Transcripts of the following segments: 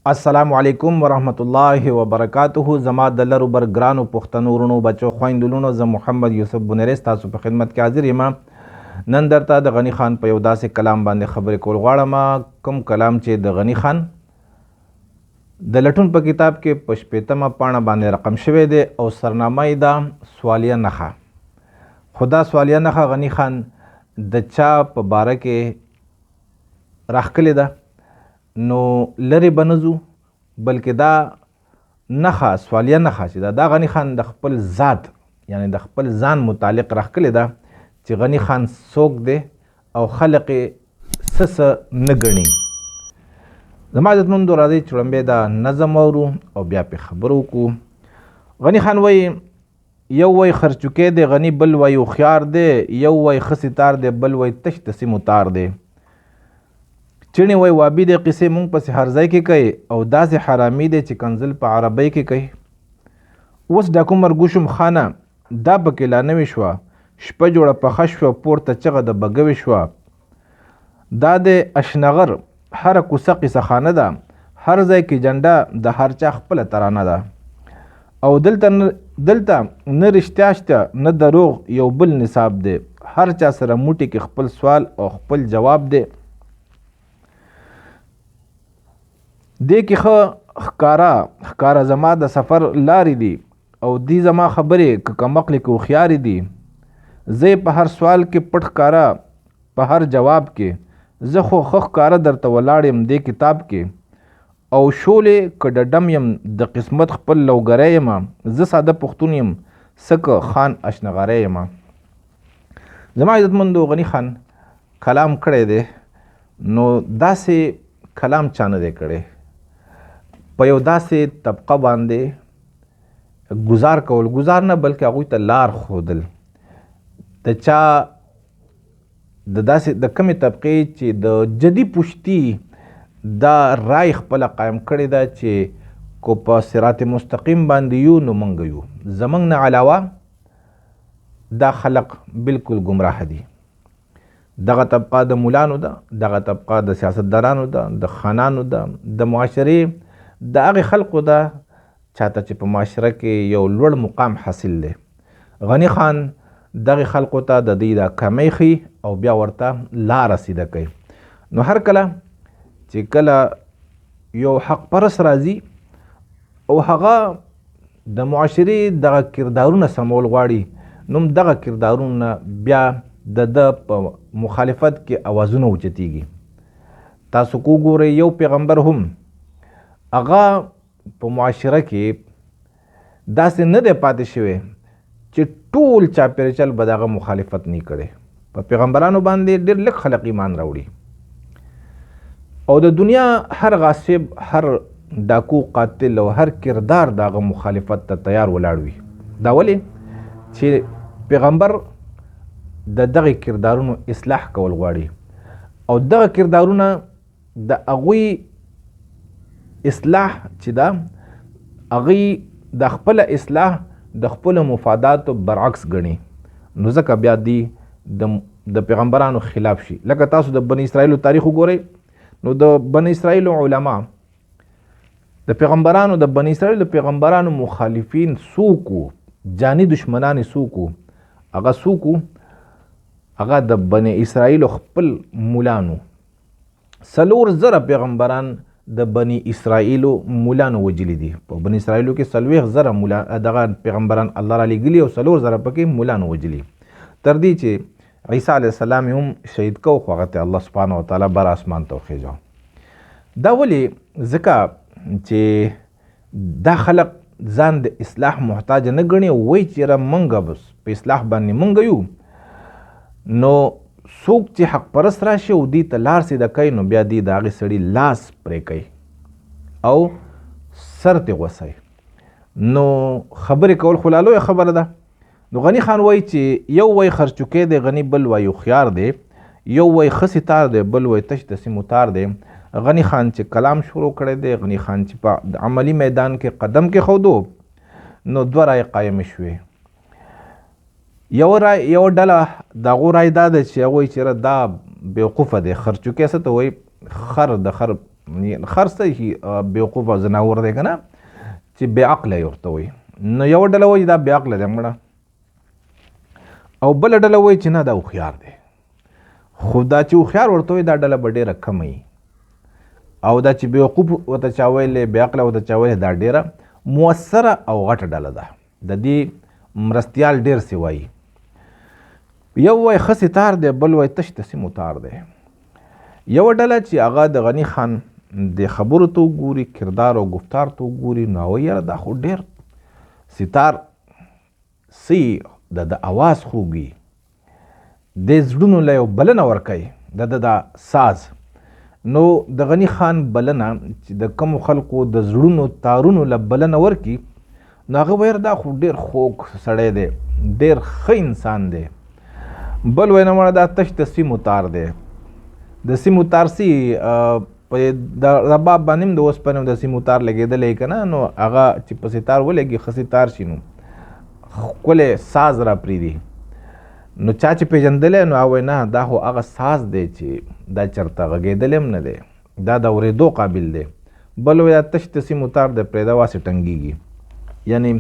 السلام علیکم ورحمت الله وبرکاته. زما د لرو بر ګرانو پښتنو وروڼو، بچو، خویندو، لوڼو، زه محمد یوسف بونیری ستاسو په خدمت کې حاضر یم. نن درته د غني خان په یو داسې کلام باندې خبرې کول غواړم، کوم کلام چې د غني خان د لټون په کتاب کې په 60مه پاڼه باندې رقم شوی دی او سرنامه یې ده سوالیه نښه. خو دا سوالیه نښه غني خان د چا په باره کې راښکلې ده نو لرې به نه ځو، بلکې دا نښه، سوالیه نښه چې ده، دا غني خان د خپل ذات یعنی د خپل ځان متعلق راښکلې ده چې غني خان څوک دی او خلق یې څه څه نه ګڼي. زما عزتمندو، راځئ چې ړومبی دا نظم واورو او بیا پرې خبرې وکړو. غني خان وایي: یو وایي خرچوکی دی غني، بل وایي هوښیار دی، یو وایي ښه ستار دی، بل وایي تش د سیمو تار دی. چڼې وایي وابي دی قصې مونږ پسې هر ځای کې کوي، او داسې حرامي دی چې کنځل په عربۍ کې کوي. اوس ډاکو مرګو شوم خانه، دا پکې لا نوې شوه، شپه جوړه پخه شوه، پورته چغه د بګوې شوه. دا د اشنغر هره کوڅه قصه خانه ده، هر ځای کې جنډه د هر چا خپله ترانه ده. او دلته نه رښتیا شته نه دروغ، یو بل نصاب دی، هر چا سره موټي کې خپل سوال او خپل جواب دی. دې کې ښه ښکاره ښکاره زما د سفر لارې دي، او دي زما خبرې که کمقلې که هوښیارې دي. زه یې په هر سوال کې پټ ښکاره په هر جواب کې، زه خو ښه ښکاره درته ولاړ یم دې کتاب کې. او شولې که ډډم یم د قسمت خپل لوګری یم، زه ساده پښتون یم څه که خان اشنغری یم. زما عزتمندو، غني خان کلام کړی دی، نو داسې کلام چا نه دی کړی. په یو داسې طبقه باندې ګزار کول، ګزار نه بلکې هغوی ته لار ښودل، د چا د داسې د کومې طبقې چې د جدي پشتي دا رای خپله قایم کړې ده چې کو په صراط مستقیم باندې یو نو مونږ یو، زمونږ نه علاوه دا خلق بالکل ګمراه دي. دغه طبقه د مولانو ده، دغه طبقه د سیاستدارانو ده، د خانانو ده، د معاشرې د هغې خلقو ده چاته چې په معاشره کې یو لوړ مقام حاصل دی. غني خان دغې خلقو ته د دوی دا کمی ښیي او بیا ورته لاره سیده کوي. نو هر کله چې کله یو حق پرست راځي او هغه د معاشرې دغه کردارونه سمول غواړي، نو هم دغه کردارونه بیا د ده په مخالفت کې اوازونه اوچتیږي. تاسو کو ګورئ، یو پیغمبر هم هغه په معاشره کې داسې نه دی پاتې شوی چې ټول چاپېرچل به د هغه مخالفت نه کړي. په پیغمبرانو باندې ډېر لږ خلک ایمان راوړي، او د دنیا هر غاصب، هر ډاکو قاتل او هر کردار د هغه مخالفت ته تیار ولاړ وي. دا ولې چې پیغمبر د دغه کردارونو اصلاح کول غواړي، او دغه کردارونه د هغوی اصلاح چې ده، هغوی د خپله اصلاح د خپلو مفاداتو برعکس ګڼي، نو ځکه بیا دی د پیغمبرانو خلاف شي. لکه تاسو د بني اسرائیلو تاریخ وګورئ، نو د بني اسرائیلو علما د پیغمبرانو، د بني اسرائیلو د پیغمبرانو مخالفین څوک وو، جاني دشمنان یې څوک وو؟ هغه څوک وو؟ هغه د بني اسرائیلو خپل مولانو. 4000 پیغمبران د بني اسرائیلو مولانو وژلي دي. په بني اسرائیلو کې 40,000 مولا دغه پیغمبران الله را لېږلي او 4000 پکې مولانو وژلي، تر دې چې عیسی علیه السلام یې هم شهید کو، خو هغه ته الله سبحانه وتعالی بر اسمان ته وخېژاوه. دا ولې؟ ځکه چې دا خلق ځان د اصلاح محتاج نه ګڼي او وایي چې یاره مونږ بس په اصلاح باندې مونږ یو، نو څوک چې حق پرست راشي او دوی ته لار سیده کوي، نو بیا دوی د هغې سړي لاس پرې کوي او سر ترې غوسوي. نو خبرې کول خو لا لویه خبره ده. نو غني خان وایي چې یو وایي خرچوکی دی غني، بل وایي هوښیار دی، یو وایي ښه ستار دی، بل وایي تش د سیمو تار دی. غني خان چې کلام شروع کړی دی، غني خان چې په عملي میدان کې قدم کېښودو، نو دوه رایې قایمې شوې. یو رای، یو ډله د هغو رای دا ده چې هغوی چې دا بېوقوفه دی، خرچوکی څه ته وایي؟ خر د خر خر څه شي، بېوقوف او ځناور دی که نه، چې بې عقله یې ورته وایي. نو یوه ډله وایي دا بې عقله دی مړه، او بله ډله وایي چې نه دا هوښیار دی. خو دا چې هوښیار ورته وایي دا ډله به ډېره کمه وي، او دا چې بېوقوف ورته چا ویلی، بې عقله ورته چا ویلی، دا ډېره موثره او غټه ډله ده. د دې مرستیال ډېر څه وایي. یو وایي ښه ستار دی، بل وایي تش د سیمو تار دی. یوه ډله چې هغه د غني خان د خبرو ته وګوري، کردار او ګفتار ته وګوري، نو هغه وایي یاره دا خو ډېر ستار سي، د ده اواز خوږ وي، د زړونو له یو بلنه ورکوي، د ده دا ساز. نو د غني خان بلنه چې د کمو خلکو د زړونو تارونو له بلنه ورکړي، نو هغه وایي یاره دا خو ډېر خوږ سړی دی، ډېر ښه انسان دی. بل وایي نه مړه دا تش د سیمو تار دی، د سیمو تار سي، په د رباب باندې هم د اوسپنې د سیمو تار لګېدلی که نه، نو هغه چې په ستار ولګي ښه ستار شي، نو ښکلی ساز را پرېږدي. نو چا چې پېژندلی نو هغه وایي نه دا خو هغه ساز دی چې دا چېرته غږېدلی هم نه دی، دا د اورېدو قابل دی. بل وایي دا تش د سیمو تار دی، پرېږده واسې ټنګېږي. یعنې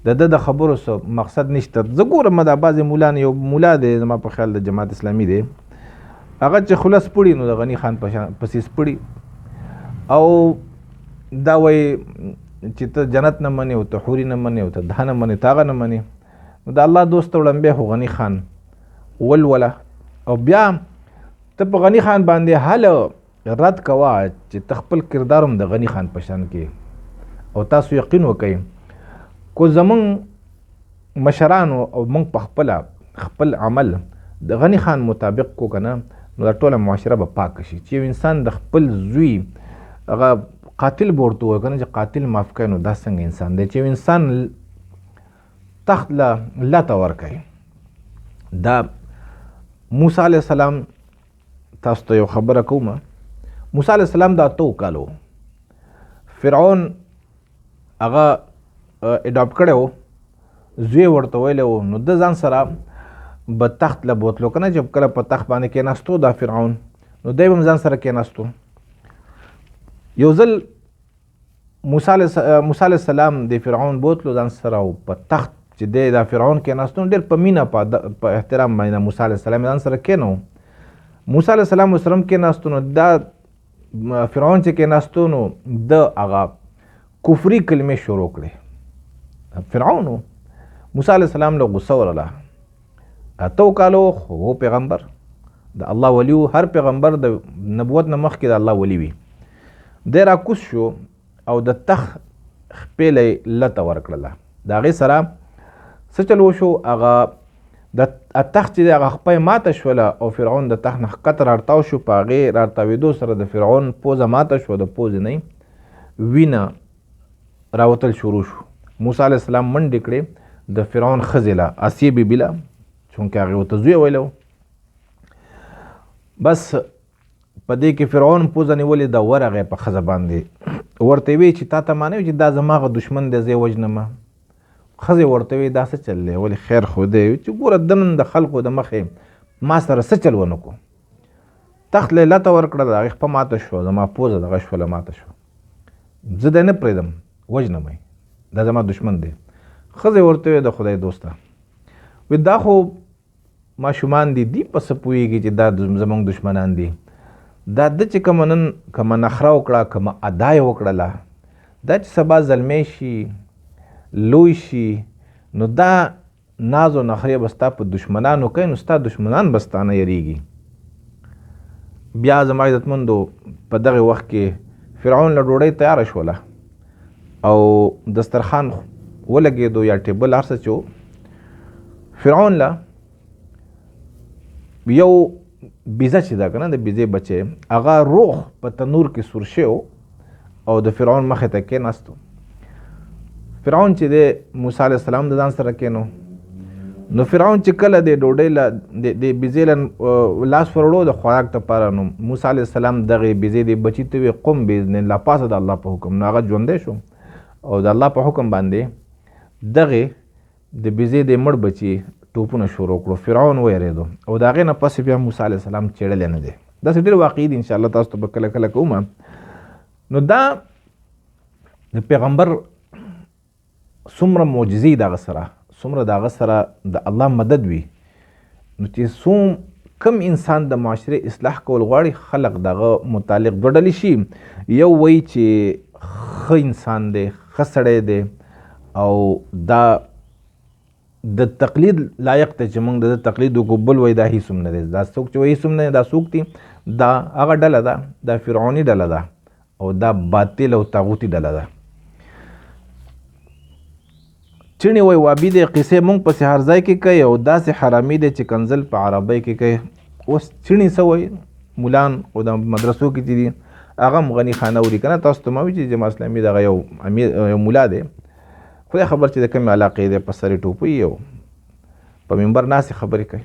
د ده د خبرو څه مقصد نشته. زه ګورم دا بعضې مولان، یو مولا دی زما په خیال د جماعت اسلامي دی، هغه چې خوله سپړي نو د غني خان پسې سپړي، او دا وایي چې ته جنت نه منې او ته حوري نه منې او ته دا نه منې، ته هغه نه منې. نو د الله دوست ته وړاندې خو غني خان ولوله، او بیا ته په غني خان باندې هله رد کوه چې ته خپل کردار هم د غني خان په شان کې. او تاسو یقین وکئ کو زمونږ مشرانو او مونږ په خپله خپل عمل د غني خان مطابق کو که نه، نو دا ټوله معاشره به پاکه شي. چې یو انسان د خپل زوی هغه قاتل به ورته ووایي که نه چې قاتل معاف کړي، نو دا څنګه انسان دی چې یو انسان تخت له لته ورکوي. دا موسی علیه السلام تاسو ته یو خبره کوم. موسی علیه السلام د 8 کالو فرعون هغه اډاپټ کړی و، زوی ورته ویلی و، نو ده ځان سره به تخت له بوتلو که نه، چې کله په تخت باندې کېناستو دا فرعون، نو دی به هم ځان سره کېناستو. یو ځل موسی علیه السلام د فرعون بوتلو ځان سره، او په تخت چې دی دا فرعون کېناستو، نو ډېر په مینه په احترام باندې موسی علیه السلام ځان سره کېنو. موسی علیه السلام ورسره هم کېناستو، نو دا فرعون چې کېناستو نو ده هغه کفري کلمې شروع کړې. فرعون و، موسی علیه السلام له غصه ورغله. 8 کالو خو هو پیغمبر د الله ولی و، هر پیغمبر د نبوت نه مخکې د الله ولی وي. دی راکوز شو او د تخت خپې له یې لته ورکړله. د هغې سره څه چل وشو، هغه د تخت چې دی هغه خپه یې ماته شوله، او فرعون د تخت نه ښکته رارتاو شو. په هغې رارتاوېدو سره د فرعون پوزه ماته شوه، د پوزې نه یې وینه راوتل شروع شو. موسی علیه السلام منډې کړې د فرعون ښځې له، آسیې بیبي له، چونکې هغې ورته زوی ویلی و. بس په دې کې فرعون پوزه نیولې ده، ورغی په ښځه باندې، ورته یې ویې چې تا ته معنی وي چې دا زما هغه دښمن دی، زه یې وژنم. ښځې ورته ویې دا څه چل دی، ولې خیر خو دی، چې ګوره ده نن د خلکو د مخې ما سره څه چل ونه کړو. تخت له یې لته ورکړه، د هغې خپه ماته شوه، زما پوزه دغه شوله ماته شوه، زه دی نه پرېږدم، وژنم یې، دا زما دښمن دی. ښځې ورته ویې د خدای دوسته، وی دا خو ماشومان دي، دی په څه پوهېږي چې دا زموږ دښمنان دي. دا ده چې کومه نن کومه نخره وکړه، کومه ادا یې وکړله، دا چې سبا زلمی شي لوی شي، نو دا ناز او نخرې به ستا په دښمنانو کوي، نو ستا دښمنان به ستا نه یریږي. بیا زما عزتمندو په دغه وخت کې فرعون له ډوډۍ تیاره شوله او دسترخوان ولګېدو یا ټیبل هر څه چې و، فرعون له یو بیزه چې ده که نه، د بیزې بچی، هغه روغ په تنور کې سور شوی او د فرعون مخې ته کېناستو. فرعون چې دی موسی علیه السلام د ځان سره کېنو، نو فرعون چې کله د ډوډۍ له د بیزې له لاس وروړو د خوراک دپاره، نو موسی علیه السلام دغې بیزې دې بچي ته وویل قم باذن الله، پاڅه د الله په حکم. نو هغه ژوندی شو او د الله په حکم باندې دغې د بیزې د مړ بچي ټوپونه شروع کړو. فرعون ویرېدو او د هغې نه پس بیا موسی علیه السلام چېړلی نه دی. داسې ډېر واقعي دي، انشاءالله تاسو ته به کله کله کوم. نو دا د پیغمبر څومره معجزې د هغه سره، څومره د هغه سره د الله مدد وي. نو چې کم انسان د معاشرې اصلاح کول غواړي، خلق د هغه متعلق دوه ډلې شي. یو وایي چې ښه انسان دی، ښه سړی دی، او دا د تقلید لایق دی چې موږ د ده تقلید وکړو. بل وایي دا هیڅ هم نه دی. دا څوک چې وایي هیڅ هم نه دی، دا څوک دي؟ دا هغه ډله ده، دا فرعوني ډله ده، او دا باطل او طاغوتي ډله ده. چڼې وایي وابي دی، قصې موږ پسې هر ځای کې کوي، او داسې حرامي دی چې کنځل په عربۍ کې کوي. اوس چڼې څه وایي؟ مولان او د مدرسو کې چې دي هغه هم غني خان اوري که نه. تاسو ته ما ویل چې جماعت اسلامي دغه یو امیر، یو مولا دی، خدای خبر چې د کومې علاقې دی، په سر یې ټوپۍ او په منبر ناستې خبرې کوي.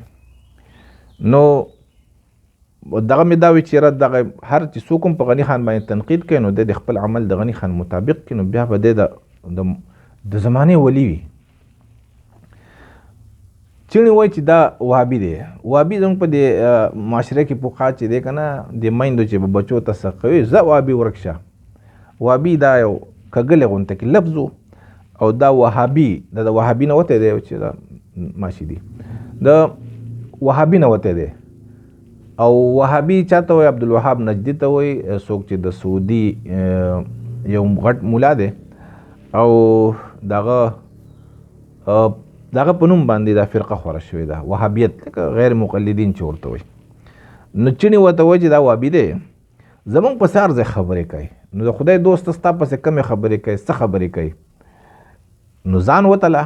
نو دغه مې دا وي چې یاره دغه هر چې څوک هم په غني خان باندې تنقید کوي، نو دی د خپل عمل د غني خان مطابق کوي، نو بیا به دی د زمانې ولی وي. چڼې وایي چې دا وهابي دی. وهابي زموږ په دې معاشره کې پخوا چې دی که نه، د میندو چې به بچو ته څه کوي، ځه وهابي ورک شه. وهابي دا یو کږلی غونته کې لفظ و، او دا وهابي دا د وهابي نه وتی دی، چې دا ماشي دي، د وهابي نه وتی دی. او وهابي چا ته وایي؟ عبدالوهاب نجدي ته وایي، څوک چې د سعودي یو غټ مولا دی، او دغه په نوم باندې دا فرقه خوره شوې ده، وهابیت، لکه غیر مقلدین چې ورته وایي. نو چڼې ورته وایي چې دا وهابي دی، زمونږ په سر ځای خبرې کوي. نو د خدای دوست ستا پسې کمې خبرې کوي، څه خبرې کوي؟ نو ځان وتله،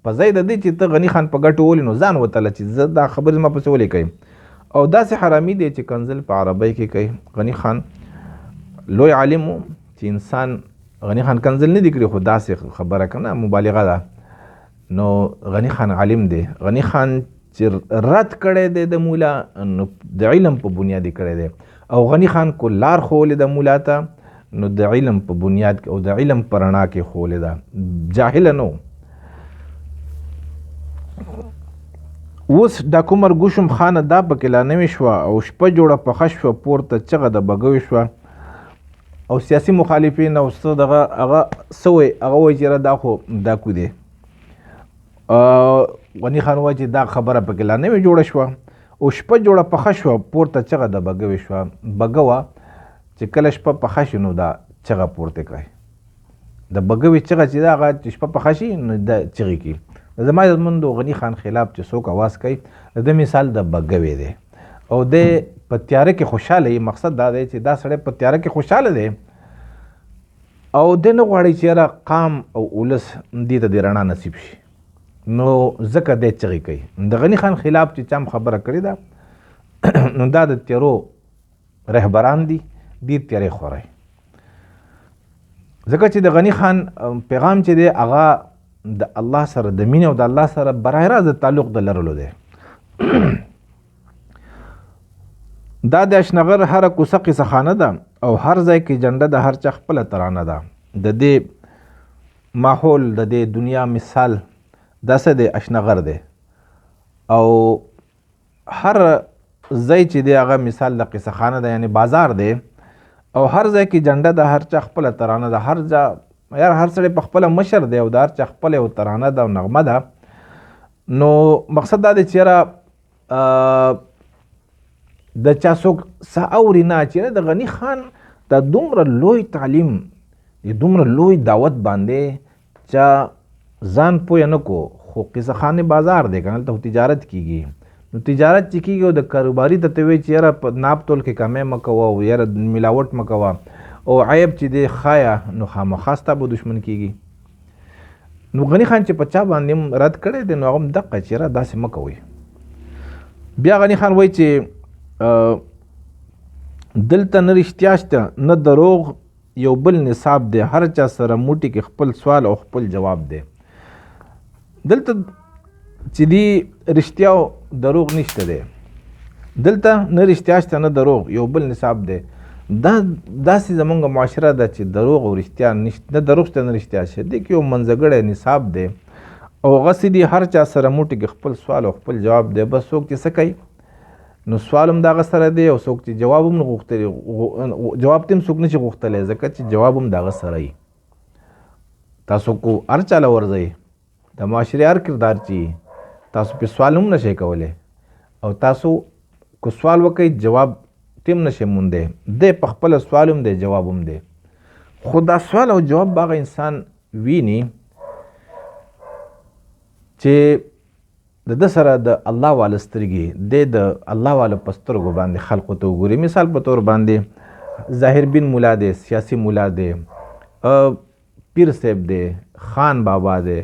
په ځای د دې چې ته غني خان په ګټو ولې، نو ځان وتله چې زه دا خبرې زما پسې ولې کوي. او داسې حرامي دی چې کنځل په عربۍ کې کوي. غني خان لوی عالم و چې انسان غني خان کنځل نه دي کړي، خو داسې خبره که نه مبالغه ده. نو غني خان عالم دی، غني خان چې رد کړی دی د مولا، نو د علم په بنیاد یې کړی دی. او غني خان کو لار ښوولې ده مولا ته، نو د علم په بنیاد کې او د علم په رڼا کې ښوولې ده، جاهله نه و. اوس ډاکو مرګوشم خانه دا پکې لا نوې شوه، او شپه جوړه پخه شوه، پورته چغه د بګوې شوه. او سیاسي مخالفین او څه دغه هغه څه وایي؟ هغه وایي چې یاره دا خو ډاکو دی. غني خان وایي چې دا خبره پکې لا نوې جوړه شوه، او شپه جوړه پخه شوه، پورته چغه د بګوې شوه. بګوه چې کله شپه پخه شي نو دا چغه پورته کوي، د بګوې چغه چې ده هغه چې شپه پخه شي نو دا چغې کوي. زما عزتمندو غني خان خلاف چې څوک اواز کوي، د ده مثال د بګوې دی، او دی په تیاره کې خوشحاله وي. مقصد دا دی چې دا سړی په تیاره کې خوشحاله دی، او دی نه غواړي چې یاره قام او ولس دې ته د رڼا نصیب شي، نو ځکه دی چغې کوي. د غني خان خلاف چې چا هم خبره کړې ده، نو دا د تیرو رهبران دي، دې تیارې خورئ. ځکه چې د غني خان پیغام چې دی هغه د الله سره د مینې او د الله سره براه راست د تعلق د لرلو دی. دا د اشنغر هره کوڅه قصه خانه ده، او هر ځای کې جنډه د هر چا خپله ترانه ده. د دې ماحول د دې دنیا مثال دا څه دی؟ اشنغر دی، او هر ځای چې دی هغه مثال د قصه خانه ده، یعنی بازار دی، او هر ځای کې جنډه د هر چا خپله ترانه ده. هر ځای یار هر سړی په خپله مشر دی، او د هر چا خپله یو ترانه ده او نغمه ده. نو مقصد دا دی چې یاره، د چا څوک څه اوري نه، چې یاره د غني خان دا دومره لوی تعلیم، د دومره لوی دعوت باندې چا ځان پوه نه کو. خو قصه خانې بازار دی که نه، هلته خو تجارت کیږي. نو تجارت چې کیږي او د کاروباري ته ته وایې چې یاره په ناپ تول کې کمی مه کوه، او یاره ملاوټ مه کوه، او عیب چې دی ښایه، نو خامخا ستا به دښمن کیږي. نو غني خان چې په چا باندې هم رد کړی دی، نو هغه هم دقه چې یاره داسې مه کوئ. بیا غني خان وایي چې دلته نه رښتیا شته نه دروغ، یو بل نصاب دی، هر چا سره موټي کې خپل سوال او خپل جواب دی. دلته چې دی رښتیا او دروغ نشته دی، دلته نه رښتیا شته نه دروغ، یو بل نصاب دی. دا داسې زمونږ معاشره ده چې دروغ او رښتیا نشته، نه دروغ شته نه رښتیا شته، دې کې یو منځګړی نصاب دی، او هغه څه دي هر چا سره موټي کې خپل سوال او خپل جواب دی. بس څوک چې څه کوي نو سوال هم د هغه سره دی، او څوک چې جواب هم نه غوښتلی، جواب ته هم څوک نه شي غوښتلی، ځکه چې جواب هم د هغه سره وي. تاسو کو هر چا له ورځئ، د معاشرې هر کردار چې تاسو پې سوال هم نشئ کولی، او تاسو که سوال وکئ جواب ته هم نشئ موندی. دی په خپله سوال هم دی، جواب هم دی، خو دا سوال او جواب به هغه انسان ویني چې د ده سره د الله واله سترګې دی، د الله واله په سترګو باندې خلقو ته وګوري. مثال په تور باندې ظاهر بن مولا دی، سیاسي مولا دی، پیر صاحب دی، خان بابا دی،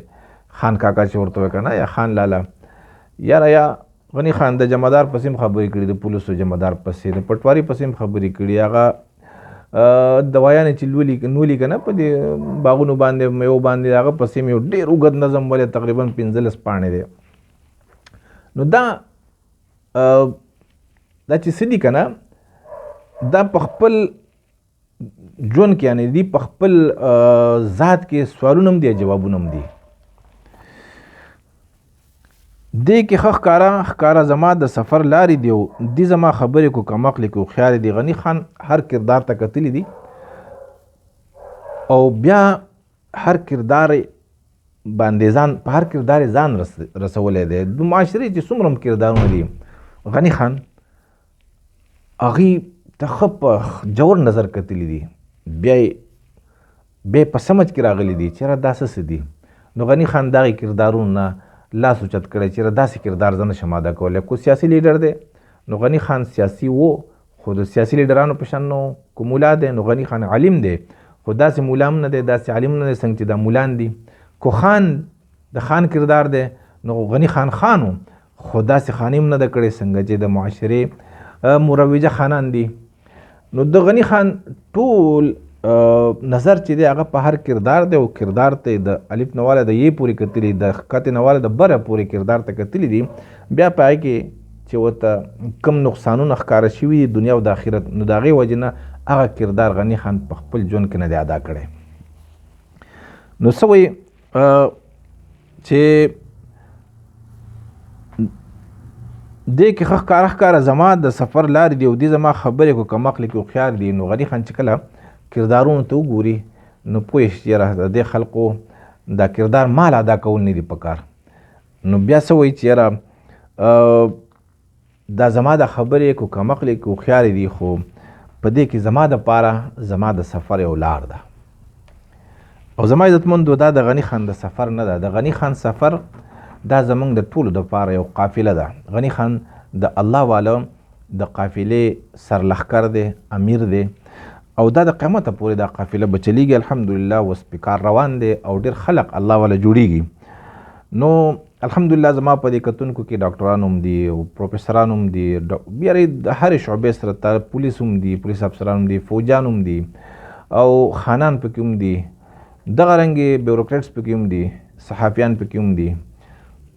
خان کاکا چې ورته وایي که نه، یا خان لالا، یاره یا غني خان د جمعدار پسې هم خبرې کړي، د پولیسو جمعدار پسې، د پټواري پسې هم خبرې کړي، هغه دوایانې چې نولي که نه په دې باغونو باندې میوو باندې، هغه پسې هم یو ډېر اوږد نظم ولې تقریبا 15 پاڼې دی. نو دا دا چې څه دي که نه، دا په خپل ژوند کې، یعنې دی په خپل ذات کې سوالونه هم دي، جوابونه هم دي. دې کې ښه ښکاره زما د سفر لارې دي، او دي زما خبرې کو کم عقلې کو هوښیارې دي. غني خان هر کردار ته کتلي دي، او بیا هر کردار باندې ځان، په هر کردار یې ځان رسولی دی. د معاشرې چې څومره هم کردارونه دي، غني خان هغوی ته ښه په ژور نظر کتلي دي، بیا یې په سمج کې راغلي دي چې یاره دا څه څه دي. نو غني خان دغې کردارونو نه لاس اوچت کړی چې یاره داسې کردار زه نه شم ادا کولی. کو سیاسي لیډر دی، نو غني خان سیاسي و، خو د سیاسي لیډرانو په شان نه و. که مولا دی، نو غني خان عالم دی، خو داسې مولا هم نه دی، داسې عالم نه دی څنګه چې دا مولان دي. کو خان د خان کردار دی، نو غني خان خان و، خو داسې خاني هم نه ده کړې څنګه چې د معاشرې مروجه خانان دي. نو د غني خان ټول نظر چې دی هغه په هر کردار دی، او کردار ته د الف نه واله د یې پورې کتلي، د ښکتې نه واله د بره پورې کردار ته کتلي دي. بیا په هغې کې چې ورته کم نقصانونه ښکاره شوي دي دنیا او د آخرت، نو د هغې وجې نه هغه کردار غني خان په خپل ژوند کې نه دی ادا کړی. نو څه وایي چې دې کې ښه ښکاره ښکاره زما د سفر لارې دي، او دې زما خبرې کو کم عقلې کې هوښیار دي. نو غني خان چې کله کردارونو ته وګوري نو پوه شي چې یاره د دې خلقو دا کردار مال ادا کول نه دي پکار. نو بیا څه وایي چې یاره دا زما د خبرې کو کم عقلې کې هوښیارې دي، خو په دې کې زما دپاره زما د سفر یو لار ده. او زما عزتمندو دا د غني خان د سفر نه ده، د غني خان سفر دا زمونږ د ټولو دپاره یو قافله ده. غني خان د الله والا د قافلې سرلښکر دی، امیر دی، او دا د قیامته پورې دا قافله به چلیږي. الحمدلله اوس په کار روان دی او ډېر خلق الله والا جوړیږي. نو الحمدلله زما په دې کتونکو کې ډاکټران هم دي او پروفیسران هم دي، بیا د هرې شعبې سره پولیس هم دي، پولیس افسران هم دي، فوجان هم دي، او خانان پکې هم دي، دغه رنګې بیوروکریټس پکې هم دي، صحافیان پکې هم دي.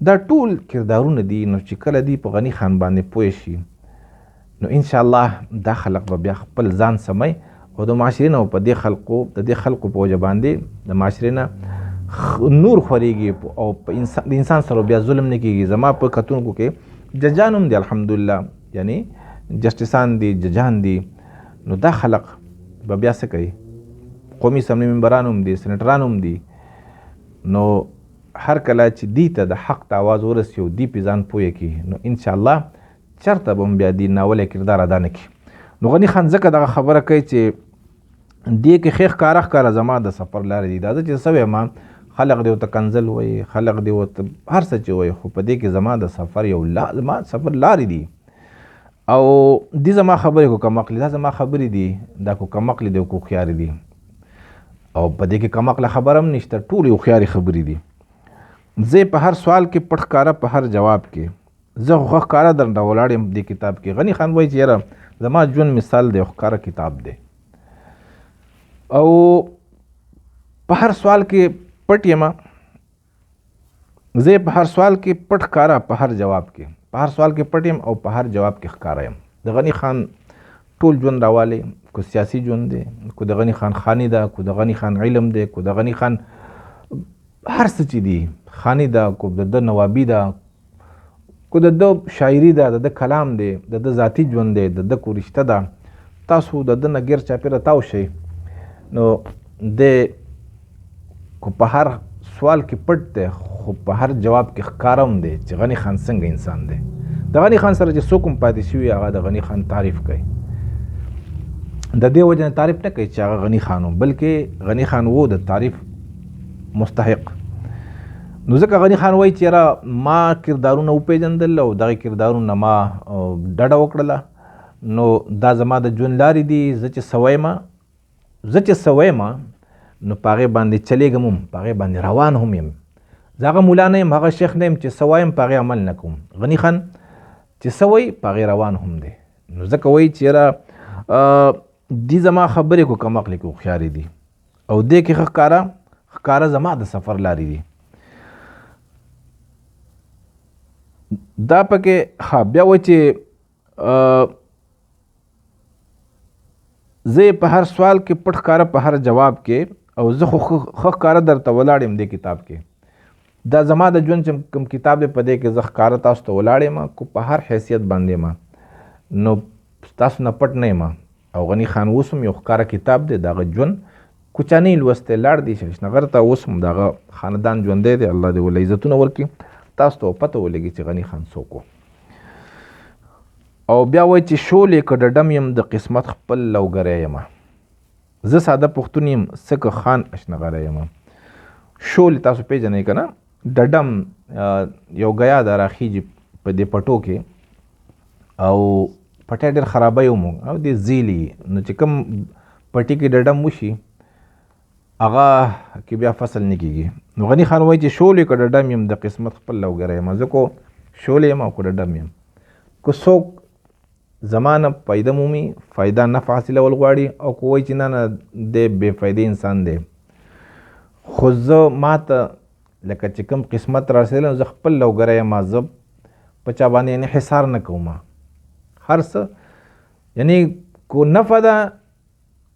دا ټول کردارونه دي. نو چې کله دی په غني خان باندې پوه شي نو انشاءالله دا خلق به بیا خپل ځان سموي، او د معاشرې نه په دې خلقو، د دې خلقو په وجه باندې د معاشرې نه نور خورېږي، او په د انسان سره بیا ظلم نه کېږي. زما په کتونکو کې ججان هم دي الحمدلله، یعنی جسټسان دي، ججان دي. نو دا خلق به بیا څه کوي؟ قومي اسمبلي ممبران هم دي، سېنېټران هم دي. نو هر کله چې دی ته د حق ته आवाز ورسي او دی پې ځان پوه کړي، نو انشاءالله چېرته به هم بیا دی ناولی کردار ادا نه کړي. نو غني خان ځکه دغه خبره کوي چې دې کې ښې ښکاره ښکاره زما د سفر لارې دي. دا زه چې څه وایم، خلق دې ورته کنځل وایي، خلق دې ورته هر څه چې وایي، خو په دې کې زما د سفر یو زما سفر لارې دي، او دې زما خبرې کو کم عقلې، دا زما خبرې دي، دا کو کم عقلې دي او کو هوښیارې دي، او په دې کې کم عقله خبره هم نشته، ټولې هوښیارې خبرې دي. زه په هر سوال کې پټ ښکاره، په هر جواب کې زه خو ښه ښکاره درنه ولاړ یم دې کتاب کې. غني خان وایي چې یاره زما ژوند مثال دی، ښکاره کتاب دی، او په هر سوال کې پټ یم زه، په هر سوال کې پټ ښکاره، په هر جواب کې، په هر سوال کې پټ یم او په هر جواب کې ښکاره یم. د غني خان ټول ژوند راوالی، کو سیاسي ژوند دی، کو د غني خان خاني ده، کو د غني خان علم دی، کو د غني خان هر څه چې دي خاني ده، کو د ده نوابي ده، کو د ده شاعري ده، د ده کلام دی، د ده ذاتي ژوند دی، د ده کو رشته ده، تاسو د ده نه ګیر چاپېره تاو شئ، نو دی کو په هر سوال کې پټ دی خو په هر جواب کې ښکاره هم دی چې غني خان څنګه انسان دی. د غني خان سره چې څوک هم پاتې شوي هغه د غني خان تعریف کوي. د دې وجې نه تعریف نه کوي چې هغه غني خان و، بلکې غني خان وو د تعریف مستحق. نو ځکه غني خان وایي چې یاره ما کردارونه وپېژندل او دغه کردارونه ما ډډه وکړله، نو دا زما د ژوند لارې دي، زه چې څه وایم، زه چې څه وایم نو په هغې باندې چلېږم هم، په هغې باندې روان هم یم. زه هغه مولا نه یم، هغه شیخ نه یم چې څه وایم په هغې عمل نه کوم. غني خان چې څه وایي په هغې روان هم دی. نو ځکه وایي چې یاره دي زما خبرې کو کم عقلې کې هوښیارې دي، او دې کې ښه ښکاره زما د سفر لارې دي. دا پکې ښه بیا وایي چې زه یې په هر سوال کې پټ ښکاره په هر جواب کې، او زه خو ښه ښکاره درته ولاړ یم دې کتاب کې. دا زما د ژوند چې کوم کتاب دی په دې کې زه ښکاره تاسو ته ولاړ یم، کو په هر حیثیت باندې یم، نو تاسو نه پټ نه یم. او غني خان اوس هم یو ښکاره کتاب دی، د هغه ژوند کوچنی لوستی لاړ دی شنغر ته، اوس هم د هغه خاندان ژوندی دی، الله دې ورله عزتونه ورکړي. تاسو ته به پته ولګي چې غني خان څوک و. او بیا وایي چې شولې که ډډم یم د قسمت خپل لوګری یم، زه ساده پښتون یم څه که خان اشنغری یم. شولې تاسو پېژنئ که نه؟ ډډم یو ګیا ده راخیږي په دې پټو کې، او پټی ډېر خرابی ومو او دې زیلي، نو چې کوم پټي کې ډډم وشي هغه کې بیا فصل نه کېږي. نو غني خان وایي چې شولې که ډډم یم د قسمت خپل لوګری یم، زه کو شولې یم او که ډډم یم. که څوک زما نه فایده مومي، فایده نفع حاصلول غواړي، او که وایي چې نه نه دی بې فایدې انسان دی، خو زه ما ته لکه چې کوم قسمت را رسېدلی نو زه خپل لوګری یم، زه په چا باندې انحصار نه کوم. هر څه یعنی کو نفع ده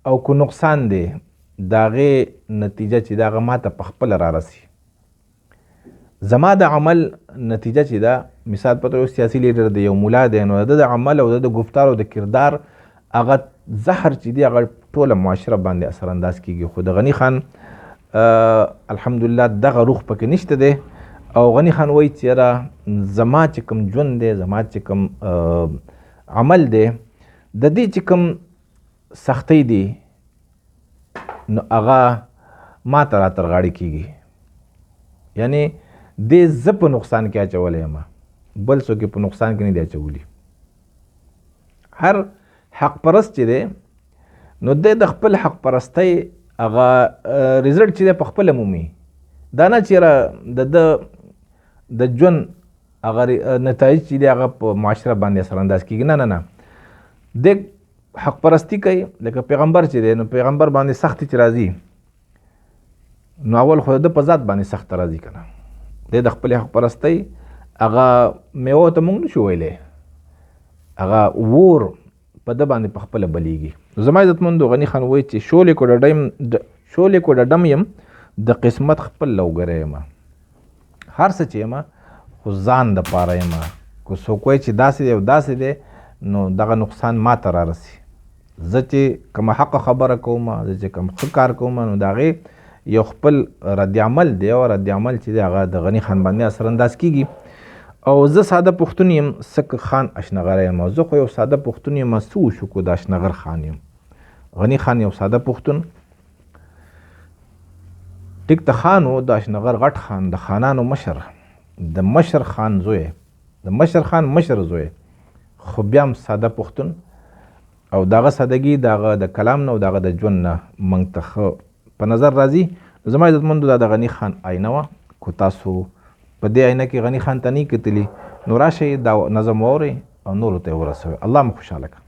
او کو نقصان دی، د هغې نتیجه چې ده هغه ما ته په خپله را رسي. زما د عمل نتیجه چې ده، مثال په توګه یو سیاسي لیډر دی، یو مولا دی، نو د ده د عمل او د ده د ګفتار او د کردار هغه زهر چې دی هغه ټوله معاشره باندې اثر انداز کېږي. خو د غني خان الحمدلله دغه روح پکې نشته دی. او غني خان وایي چې یاره زما چې کوم ژوند دی، زما چې کوم عمل دی، د دې چې کوم سختۍ دي نو هغه ما ته را تر غاړې کېږي، یعنی دې زه په نقصان کې اچولی یم، بل څوک یې په نقصان کې نه دی اچولي. هر حق پرست چې دی نو دی د خپل حق پرستۍ هغه ریزلټ چې دی په خپله مومي. دا نه چې یاره د ده د ژوند هغه نتایج چې دی هغه په معاشره باندې اثر انداز کېږي، نه نه نه، دی حق پرستی کوي. لکه پیغمبر چې دی نو پیغمبر باندې سختي چې راځي نو اول خو د ده په ذات باندې سخته راځي که نه، دی د خپلې حق پرستۍ هغه میوه ته موږ نشو ویلی، هغه ور په ده باندې په خپله بلېږي. زما عزتمندو غني خان وایي چې شولې کو ډډم یم د قسمت خپل لوګری یم، هر څه چې یم خو ځان د پاره یم. که څوک وایي چې داسې دی او داسې دی نو دغه نقصان ما ته را رسي. زه چې کومه حقه خبره کوم، زه چې کوم ښه کار کوم، نو د هغې یو خپل رد عمل دی، او رد عمل چې دی هغه د غني خان باندې اثر انداز کېږي. او زه ساده پښتون یم، څه که خان اشنغری یم، زه خو یو ساده پښتون یم، څه وشو که د اشنغر خان یم. غني خان یو ساده پښتون ټیک ته خان و، د اشنغر غټ خان، د خانانو مشر، د مشر خان زوی، د مشر خان مشر زوی، خو بیا هم ساده پښتون. او د هغه سادګي د هغه د کلام نه او د هغه د ژوند نه موږ ته ښه په نظر راځي. زما عزتمندو دا د غني خان آینه وه. که تاسو په دې آینه کې غني خان ته نه کتلي نو راشئ دا نظم واورئ او نورو ته یې ورسوئ. الله مو خوشحاله کړه.